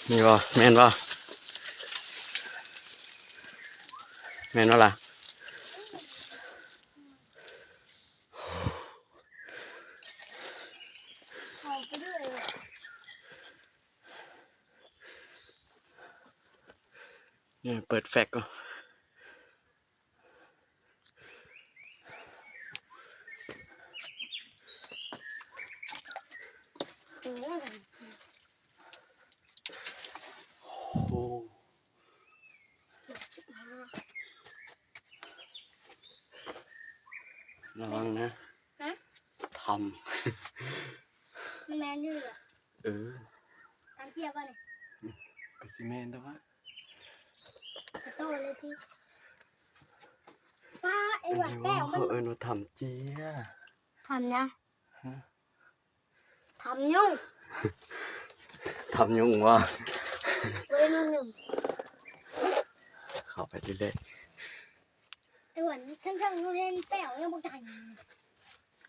ນີ້ບໍ່? ແມ່ນບໍ່? ແມ່ນບໍ່ລະ? ນີ້ເປີດແຟັກກ່ອນ. ໂອ້ ລະວັງນະ. ຮະ? ຖ້ຳ. ມັນແມ່ນຢູ່ລະ. ເອີ ຖ້ຳເຈຍບໍ່ນີ້? ກໍຊິແມ່ນແຕ່ວ່າ ກະໂຕເລີຍຕິ. ປ້າ ໄອ້ຫວັດແປ້ວ ເຂົາເອີ້ນວ່າຖ້ຳເຈຍ. ຖ້ຳຫຍັງ? ຮະ? ຖ້ຳຍຸງ. ຖ້ຳຍຸງຫວາ? ບໍ່ໄດ້ນອນຍຸງ. ເຂົ້າໄປເລື້ອຍໆ. ໄອ້ຫວັນ ເທິງໆ ເຮົາເຫັນແປ້ວຍັງບໍ່ໄກ.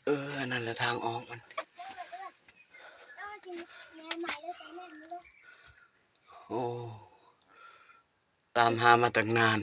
ເອີ ອັນນັ້ນແຫຼະທາງອອກມັນ. ໂອ້ ຕາມຫາມາຕັ້ງນານ.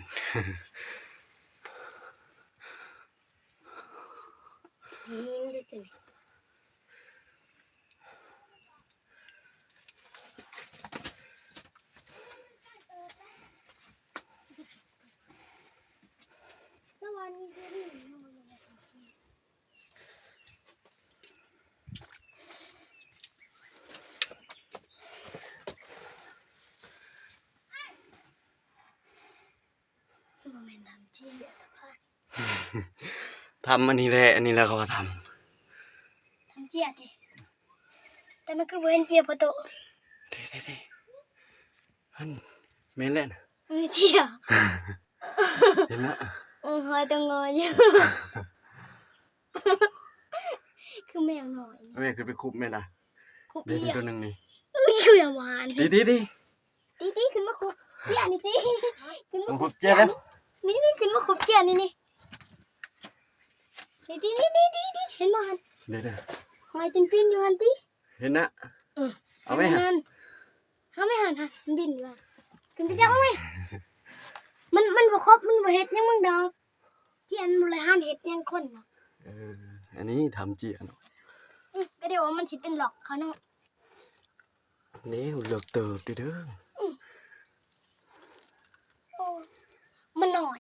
ບໍ່ແມ່ນຖ້ຳເຈຍ. ຖ້ຳອັນນີ້ແຫຼະ ອັນນີ້ແຫຼະເຂົາວ່າຖ້ຳ. ຖ້ຳເຈຍຕິ? ແຕ່ມັນຄືບໍ່ເຫັນເຈຍພໍໂຕ. ເດ້ໆໆ ຫັ້ນ ແມ່ນແຫຼະນະ. ເອີ ເຈຍ. ເຫັນນະ. ເອີ ຫອຍຕົວງໍຢູ່. ຄືແມວນ້ອຍ. ເອົາແມ່ຂຶ້ນໄປຄຸບແມ່ນລະ. ຄຸບເດ ເຫັນຕົວໜຶ່ງນີ້. ອຸ້ຍ ຄືຫຍັງຫວານ. ຕິໆໆ. ຕິໆ ຂຶ້ນມາຄຸບເຈຍນີ້ຕິ. ຂຶ້ນມາຄຸບເຈຍ. ນີ້ໆ ຂຶ້ນມາຄຸບເຈຍນີ້ນີ້. ນີ້ຕິ ນີ້ໆໆ ເຫັນບໍ່ຫັ້ນ? ເດ້ໆ. ຫອຍຕິນປີນຢູ່ຫັ້ນຕິ. ເຫັນນະ. ເອີ ເອົາໄວ້ຫັ້ນ ເອົາໄວ້ຫັ້ນ ຫັ້ນ ບິນວ່າ ຂຶ້ນໄປຈັບເອົາໄວ້. ມັນ ມັນບໍ່ຄົບ ມັນບໍ່ເຮັດຫຍັງມຶງດອກ. ເຈຍມັນບໍ່ໄດ້ຫັນເຮັດຫຍັງຄົນນະ. ເອີ ອັນນີ້ຖ້ຳເຈຍເນາະ. ອື ກໍດຽວວ່າມັນຊິເປັນລັອກເຂົາເນາະ. ແນວເລິກເຕີບເດີ. ອື ໂອ້ ມັນນ້ອຍ